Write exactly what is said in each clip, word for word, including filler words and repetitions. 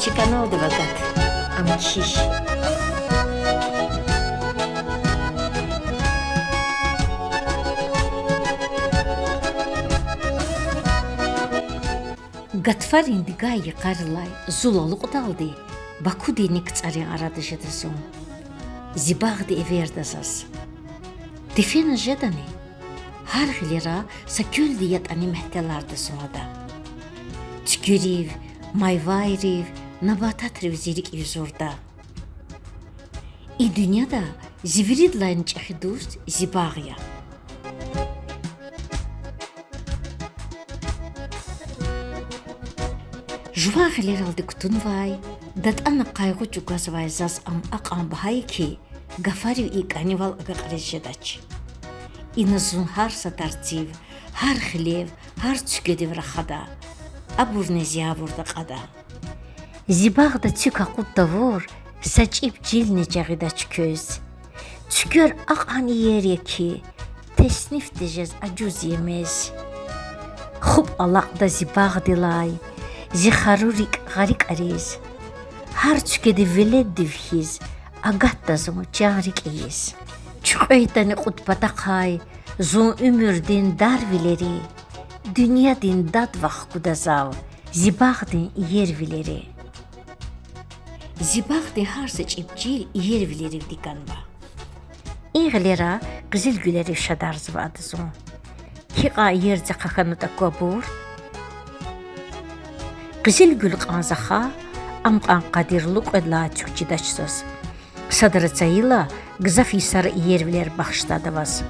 Чи каналдив агат, ам кхьихь. Гатфарин дигай йикъарилай зул алукьдалди Бакудин НикцӀарин арада жеда зун. Зи багъди эверда заз. Тефена жедани? Гьар гъилера са куьлди ятӀани мягьтеларда зун ада. Цуькверив, майвайрив, набататрив зи рикӀ юзурда. И дуьньяда зи виридалайни чӀехи дуст зи багъ я. Жуван гъилералди кутунвай, датӀана къайгъу чӀугвазвай заз ам акьван багьа я хьи, гафарив и кӀанивал агакьариз жедач. Ина зун гьар са тарцив, гьар хилев, гьар цуькведив рахада, абурни зи гъавурда кьада. Зи багъда цуьк акъуд тавур са чӀиб чилни жагъидач квез. Цуьквер акьван иер я хьи, тесниф тежез ажуз я мез. ХупӀ алакьда зи багъдилай, зи хару рикӀ гъарикӀариз. Гьар цуькведи веледдив хьиз агатда зун чан-рикӀ ийиз. ЧуькьвейтӀани кьуд патахъай зун уьмуьрдин дар вилери, дуьньядин дад вахкуда зав зи багъдин иер вилери. Зи багъдин гьар са чӀиб чил иер вилеривди ганва. И гъилера къизилгуьлерив шадарзава ада зун. Гьикьван иердихъ хьанатӀа квабур. Къизилгуьл кьван заха, ам кьван къадирлу кьвед лагьай цуьк чидач заз. Садра цайила гзаф йисара иервилер бахшда ада ваз.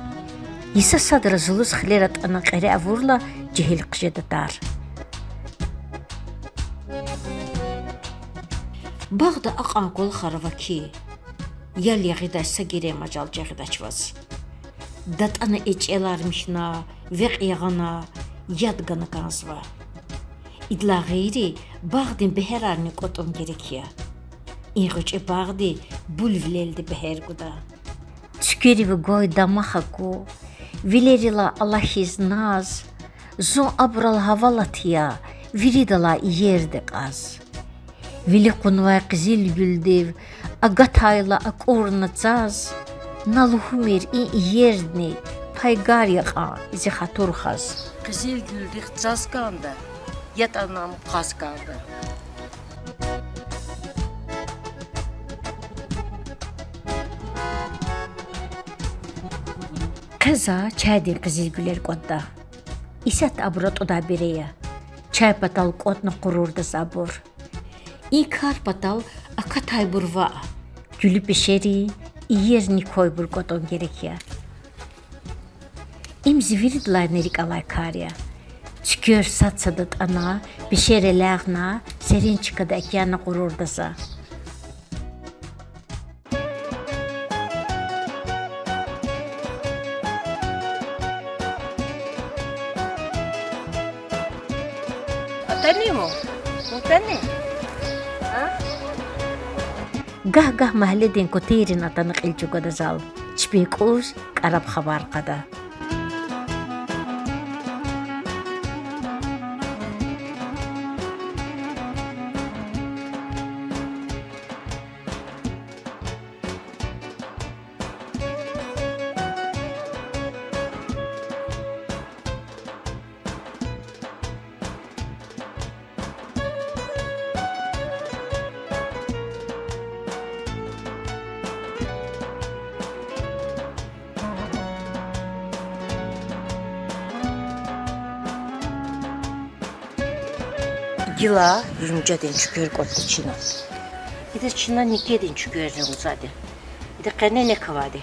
Йиса садра зулуз хилер атӀана кьере авурла жегьил хъжеда тар. Багъда акьван кӀвалахар ава хьи, ял ягъидай са герен мажал жагъидач ваз. ДатӀана эчӀелар михьна, векь ягъана, яд гана кӀанзава. Идалай гъейри, багъдин бегьерарни кӀватӀун герек я. И гъвечӀи багъди булвилелди бегьер гуда. Цуькверив гвай дамах аку, вилерилай алахьиз наз, зун абурал гьавалат я, виридалай иерда кьаз. Вили кьунвай къизилгуьлдив агатайла акӀурна цаз, на лугьумир и иердни пайгар я кьван зи хатур хаз. Къизилгуьлдихъ цаз кӀанда, ятӀани ам кьаз кӀанда. Къе за чайдин къизилгуьлер кӀватӀда. Исятда абур атӀудай бере я. Чай патал кӀватӀна къурурда за абур. И кар патал акатайбур ваъ, гуьлуь пешери, иерни квайбур кӀватӀун герек я. Им зи виридалайни рикӀ алай кар я. Цуьквер сад-сад атӀана, пешер элягъна, серин чкада экӀяна къурурда за. Атани вун? Вун атани? А? Гагь-гагь магьледин кватайрин атана кьил чӀугвада зал, чпин кӀуз кӀараб хабар кьада. Гила жуьмжадин чуьквер кӀватӀда чна. Идаз чна некедин чуькверни лугьузвайди. Ида къене нек авайди.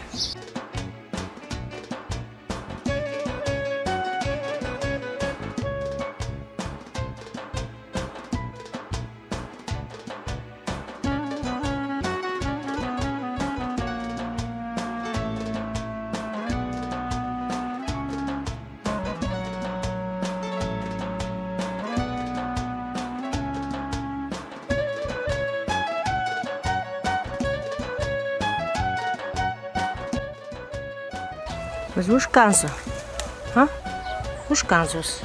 Заз вуч кӀанзава? Гьа? Вуч кӀанзава заз?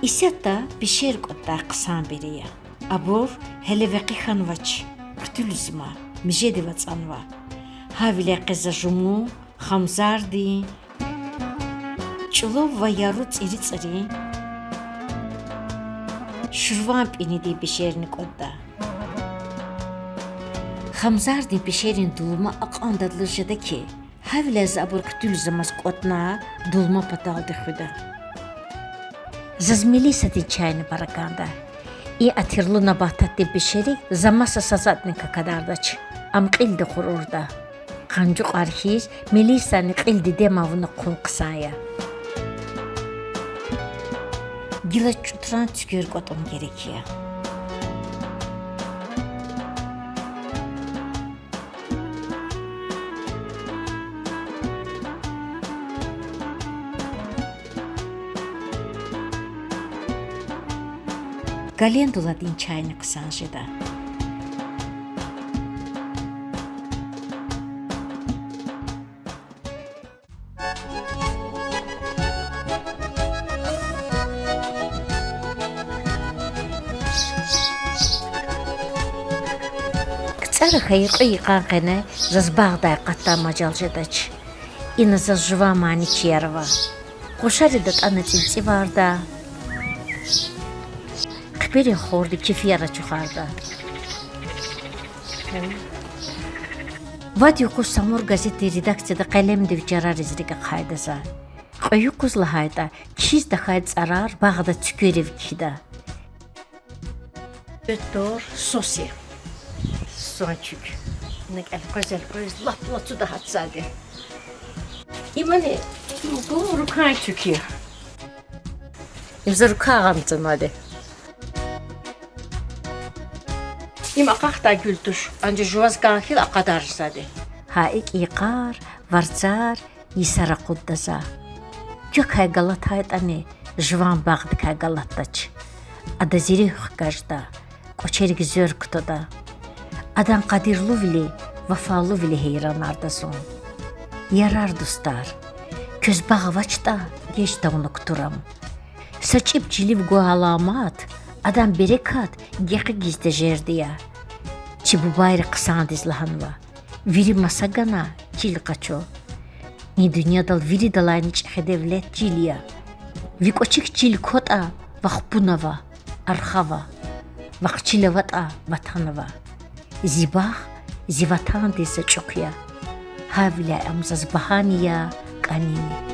Исятда пешер кӀватӀдай хъсан бере я. Абур гьеле векъи хьанвач, хъуьтуьлзама, мижедив ацӀанва. Гьавиляй къе за жуму, хамзардин, чӀулав ва яру цӀирицӀрин, шурван пӀинидин пешерни кӀватӀда. Хамзардин пешерин дулма акьван дадлу жеда хьи, гьавиляй за абур хъуьтуьлзамаз кӀватӀна, дулма паталди хуьда. Заз мелисадин чайни пара кӀанда. И атирлу набататдин пешерик за маса са затӀни какадардач. Ам кьилди къурурда. Къанжукьар хьиз, мелисани кьилди дем авуна хъун хъсан я. Гила чӀутран цуьквер кӀватӀун герек я. Календуладин чайни хъсан жеда. КцӀара хьайи кьве йикъан къене заз багъдай акъатдай мажал жедач. Ина заз жуван маничияр ава. Къушари датӀана цӀивцӀиварда. Хъиперин хорди кефияр ачухарда. Вад юкъуз Самур газетдин редакцияда къелемдив чарариз рикӀ ахъайда за. Кьве юкъуз лагьайтӀа, кхьиз тахьай цӀарар багъда цуькверив кхьида. Петор сос я. Сусар цуьк. Ина кӀел къвез, элкъвез лап лацуда гьатзавайди. Имани бу рукан цуьк я. Им за рукан гъамзамади. Им акьахдай гуьл туш, анжах жуваз кӀан хьайила акъадарзавайди. Гьа икӀ йикъар, варцар, йисар акъудда за. Квекай галатайтӀани, жуван багъдикай галатдач. Ада зи руьгь хкажда, кӀвачерик звер кутада. Адан къадирлувили, вафалувили гьейранарда зун. Ярар-дустар, квез багъ авачтӀа, геж тавуна кутур ам. Са чӀиб чилив гвай аламат, адан берекат гекъигиз тежерди я. Чи бубайри хъсандиз лагьанва: вири маса гана, чил къачу. И дуьньядал виридалайни чӀехи девлет чил я. Ви кӀвачик чил кватӀа, вахъ пун ава, арха ава. Вахъ чил аватӀа, ватан ава. Зи багъ зи ватандин са чӀук я. Гьавиляй ам заз багьани я, кӀанини.